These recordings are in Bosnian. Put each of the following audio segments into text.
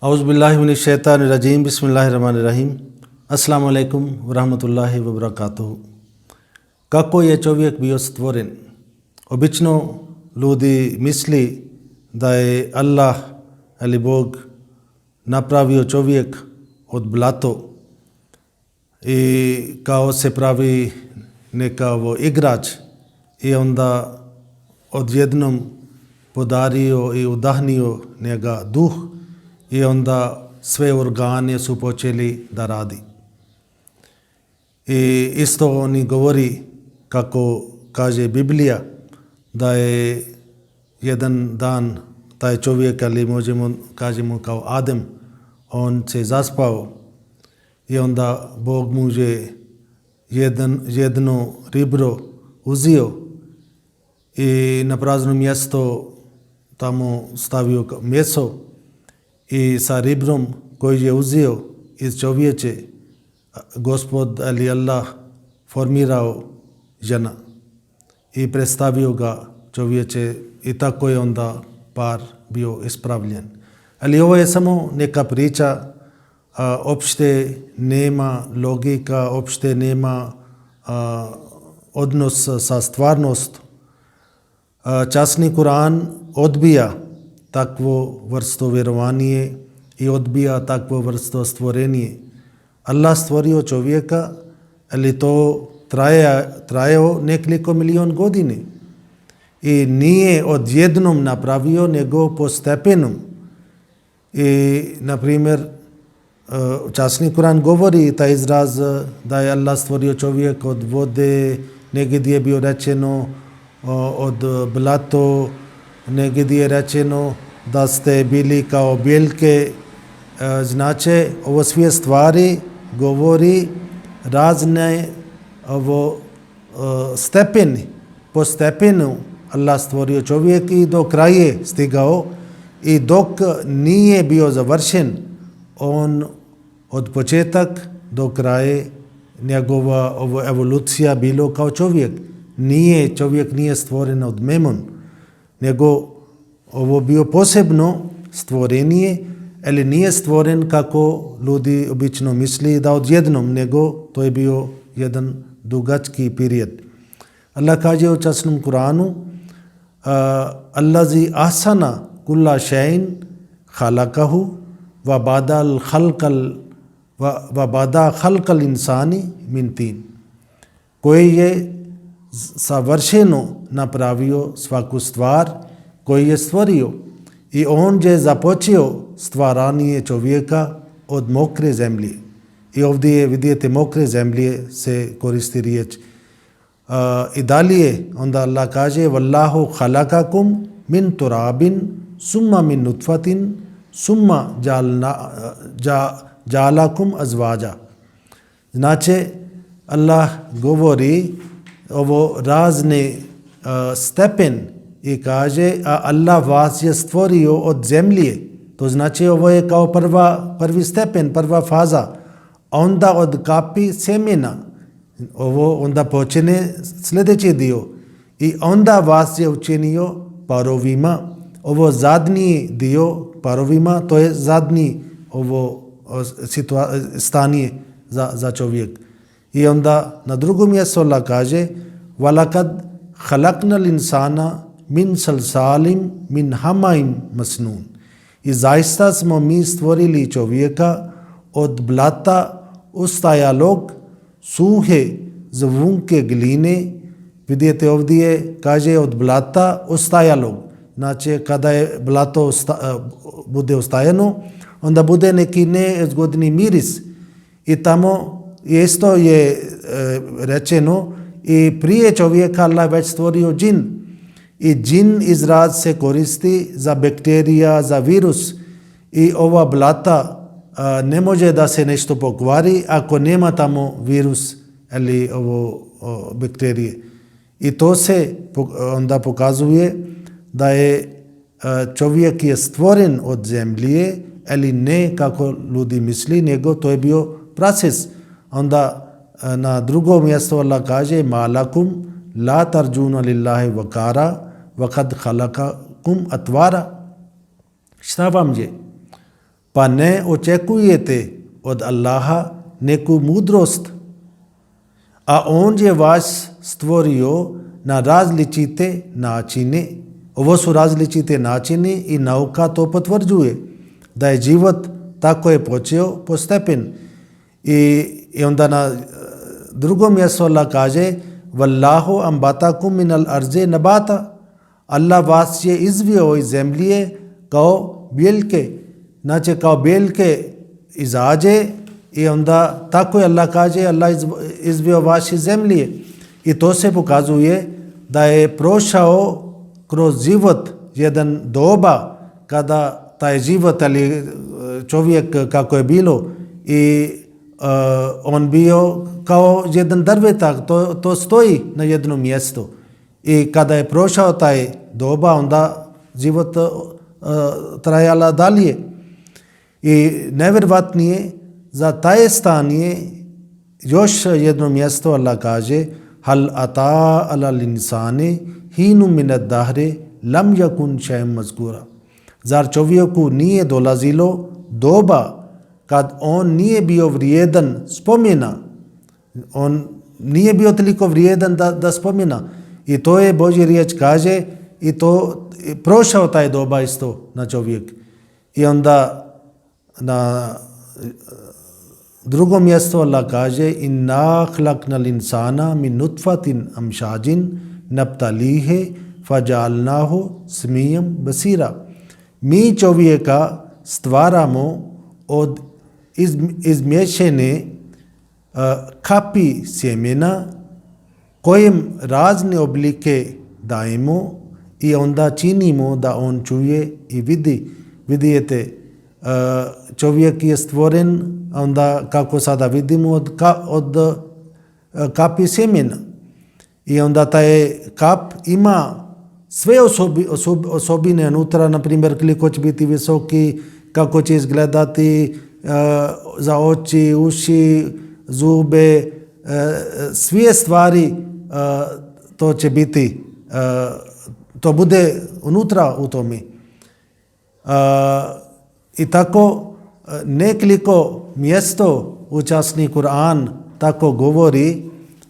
Auzubillahiminash-shaytanir-rajim. Bismillahir-rahmanir-rahim. Assalamu alaikum warahmatullahi wabarakatuh. Kako je čovjek bio stvoren? Obično ljudi misli da je Allah ili Bog napravio čovjek od blato i kao se pravi neka igrač i onda odjednom podario i udahnio njega duh i onda sve organe su počeli da radi. I isto oni govori, kako kaže Biblija, da je jedan dan taj čovjek, ali kažemo kao Adem, on se zaspao i onda Bog mu je jedno ribro uzio i na prazno mjesto tamo stavio meso i sa ribrom koji je uzeo iz čovječe Gospod ali Allah formirao žena i predstavio ga čovječe i tako je onda par bio ispravljen. Ali ovo je samo neka priča, opšte nema logika, opšte nema odnos sa stvarnost. Časni Kur'an odbija takvo vrsto vjerovanje i odbija takvo vrsto stvorenje. Allah stvorio čovjeka, ali to trajao nekoliko milion godina i nije odjednom napravio, nego postepenom. I, na primjer, časni Kur'an govori taj izraz da je Allah stvorio čovjek od vode, negdje je bio rečeno od blato, negdje je rečeno da ste bili kao bijeljke. Znači, ovo sve stvari govori razne stepeni. Po stepenu Allah stvorio čovjek i do kraja stigao i dok nije bio završen, on od početak do kraja njegova evolucija bilo kao čovjek. Čovjek nije stvoren od memon, nego ovo bio posebno stvorenje, ali nije stvoren kako ljudi obično misli da odjednom, nego to je bio jedan dugački period. Allah kaže u časnom Kur'anu: Allazi ahsana kulla shay'in khalaqahu wa bada khalqal insani min tin. Koji je savršeno napravio svaku stvar, koji je stvorio i on je započeo stvaranje čovjeka od mokre zemlje. I ovdje vidite mokre zemlje se koristi riječ. I dalje onda Allah kaže: Wallahu khalaqakum min turabin summa min nutfatin summa ja'alakum azvaja. Znači, Allah govori ovo razne stepen i kaže: a Allah vas je stvorio od zemlje. To znači ovo je kao prvi stepen, prva faza. Onda od kapi semena. Ovo onda počne sljedeći dio. I onda vas je učinio parovima. Ovo zadnji dio parovima, to je zadnji stanje za čovjek. I onda na drugom mjestu Allah kaže: Walakad khalaqnal insana min salsalim min hamain masnun. I zaista smo mi stvorili čovjeka od blata ustajalog, suhe zvunke gline. Vidite ovdje kaže od blata ustajalog. Znači kada je blato bude ustajano, onda bude neki nezgodni miris. I tamo isto je rečeno i prije čovjeka Allah već stvorio džin. I džin izraz se koristi za bakterija, za virus. I ova blata ne može da se nešto pokvari ako nema tamo virus ili bakterije. I to se onda pokazuje da je čovjek je stvoren od zemlje, ali ne kako ljudi misli, nego to je bio proces. Onda na drugom mjestu Allah kaže: Malakum la tarjuna lillahi vakara wa kad khalaqakum atvara. Šta vam je? pa ne očekujete od Allaha neku mudrost, a On je vas stvorio na različite načine. Ovo su različite načini i nauka to potvrđuje, da je život tako je počeo postepen. I onda na drugom mjestu Allah kaže Wallahu ambatakum minal arze nabata. Allah vas je izvio iz zemlje kao bijeljke. Znači kao bijeljke izađe i onda tako je Allah kaže Allah izvio vas iz zemlje. I to se pokazuje da je prošao kroz život jedan doba kada taj život ali čovjek kako je bilo i on bio kao jedan drvetak, to stoji na jednom mjestu. I kada je prošao taj doba, onda život trajala dalje. I nevjerojatnije za taj stanje još jedno mjesto Allah kaže hal ata ala linsani hinu minad dahre lam yakun shay'an mazkura. Zar čovjeku nije dolazilo doba kad on nije bio vrijedan spomena, on nije bio toliko vrijedan da spomena. I to je Božja riječ kaže i to prošao taj doba isto na čovjek. I onda na drugom mjestu Allah kaže inna khalaqnal insana min nutfatin amshajin nabtalihi fajalnahu samiyan basira. Mi čovjeka stvaramo od izmješene kapi sjemena kojem razne oblike dajemo i onda činimo da on čuje i vidi. Vidite, čovjek je stvoren, onda kako sada vidimo od kapi sjemena. I onda taj kap ima sve osobine unutra, na primjer koliko će biti visoki, kako će izgledati za oči, uši, zube, sve stvari to će biti, to bude unutra u tome. I tako nekoliko mjesto učasni Kur'an tako govori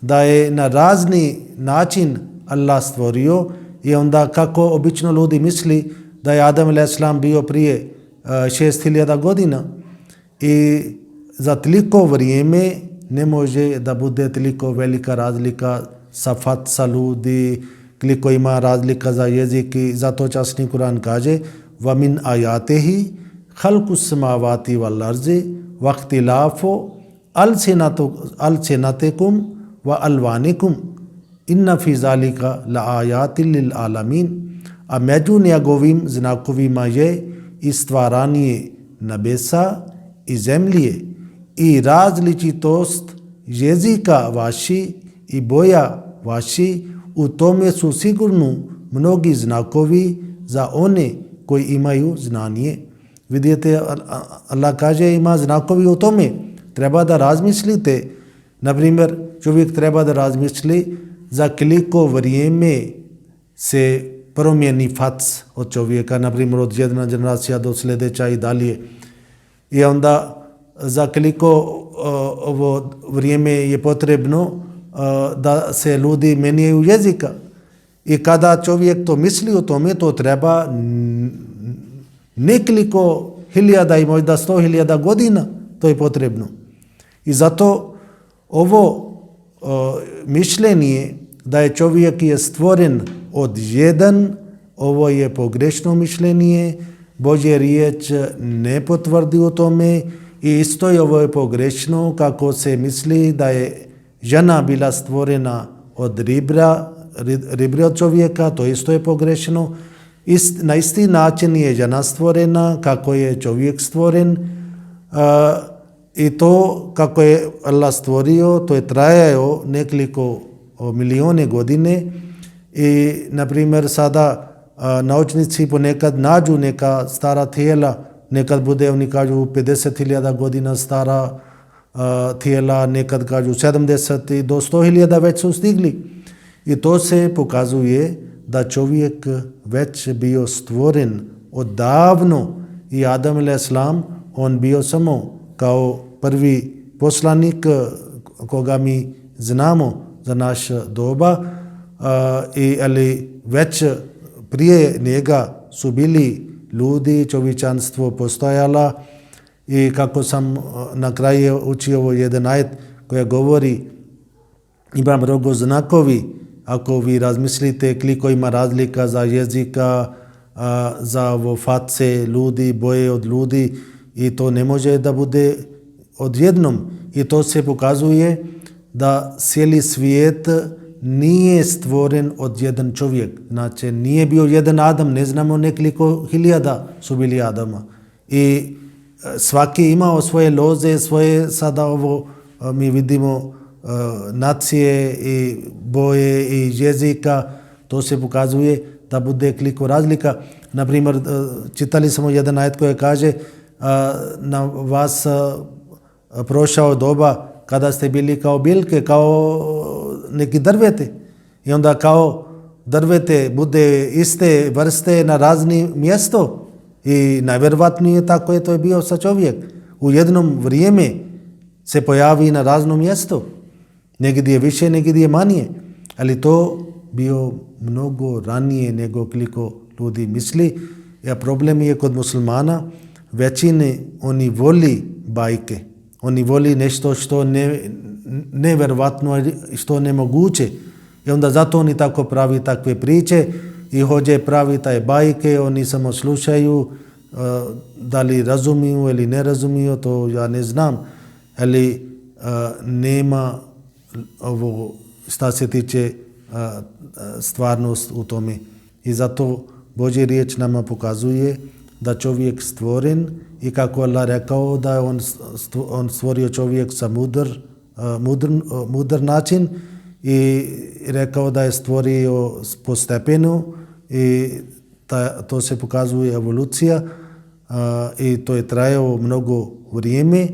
da je na razni način Allah stvorio i onda kako obično ljudi misli da je Adam a.s. bio prije 6000 godina i za toliko vrijeme ne može da bude toliko velika razlika sa sa ljudi, koliko ima razlika za jezik i zato časni Kur'an kaže wa min ayatihi khalqus samawati wal ardi wa ikhtilafu alsinatikum wa alwanikum inna fi zalika la ayatin lil alamin. A među njegovim znakovima je i stvaranje nebesa i zemlje i različitost jezika vaši i boja vaši, u tome su sigurno mnogi znakovi za one koji imaju znanje. Vidite, Allah kaže ima znakovi u tome. Treba da razmislite. Na primjer, čovjek treba da razmisli za koliko vrijeme se promijeni fac od čovjeka, na primjer od jedna generacija do sljedeća i dalje. I onda za koliko ovo vrijeme je potrebno da se ljudi menjaju jezika. I kada čovjek to misli o tome, to treba nekoliko hiljada i možda 100.000 godina, to je potrebno. I zato ovo mišljenje da je čovjek je stvoren od jedan, ovo je pogrešno mišljenje, Božja riječ ne potvrdi o tome i isto je ovo je pogrešno kako se misli da je žena bila stvorena od ribre od čovjeka, to isto je pogrešno. Na isti način je žena stvorena kako je čovjek stvoren i to kako je Allah stvorio, to je trajao nekoliko milijone godine i na primjer sada naučnici ponekad nađu neka stara tijela, nekad bude oni kažu 50.000 godina stara tijela, nekad kažu 70 i do 100.000 već su stigli. I to se pokazuje da čovjek već bio stvoren odavno i Adam a.s. on bio samo kao prvi poslanik koga mi znamo za naš doba, ali već prije njega su bili ljudi, čovječanstvo postojala i kako sam na kraju učio ovo jedan ajet koja govori ima mnogo znakovi, ako vi razmislite koliko ima razlika za jezika, za ovo face ljudi, boje od ljudi i to ne može da bude odjednom i to se pokazuje da cijeli svijet nije stvoren od jedan čovjek. Znači, nije bio jedan Adam, ne znamo nekoliko hiljada su bili Adama. I svaki imao svoje loze, svoje sada ovo mi vidimo nacije i boje i jezika, to se pokazuje da bude koliko razlika. Naprimjer, čitali smo jedan ajet koji kaže na vas prošao doba kada ste bili kao biljke, kao neki drvete. I onda kao drvete bude iste vrste na razni mjesto. I najvjerovatnije tako je to bio sa čovjek. U jednom vrijeme se pojavi na razno mjesto. Negdje više, negdje manje. Ali to bio mnogo ranije nego koliko ljudi misli. A problem je kod muslimana, većine oni voli bajke. Oni voli nešto što nevjerovatno, što nemoguće. I onda zato oni tako pravi takve priče i hođe pravi taj bajke, oni samo slušaju, da li razumiju ili ne razumiju, to ja ne znam. Ali nema ovo šta se tiče stvarnost u tome. I zato Božja riječ nama pokazuje da čovjek stvoren i kako Allah rekao da je on stvorio čovjek sa mudar način i rekao da je stvorio po stepenu i to se pokazuje evolucija i to je trajalo mnogo vrijeme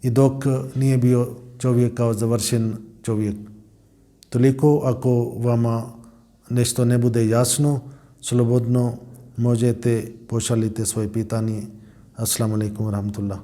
i dok nije bio čovjek kao završen čovjek. Toliko, ako vama nešto ne bude jasno, slobodno možete pošaljite svoje pitanje. Assalamu alaikum wa rahmatullah.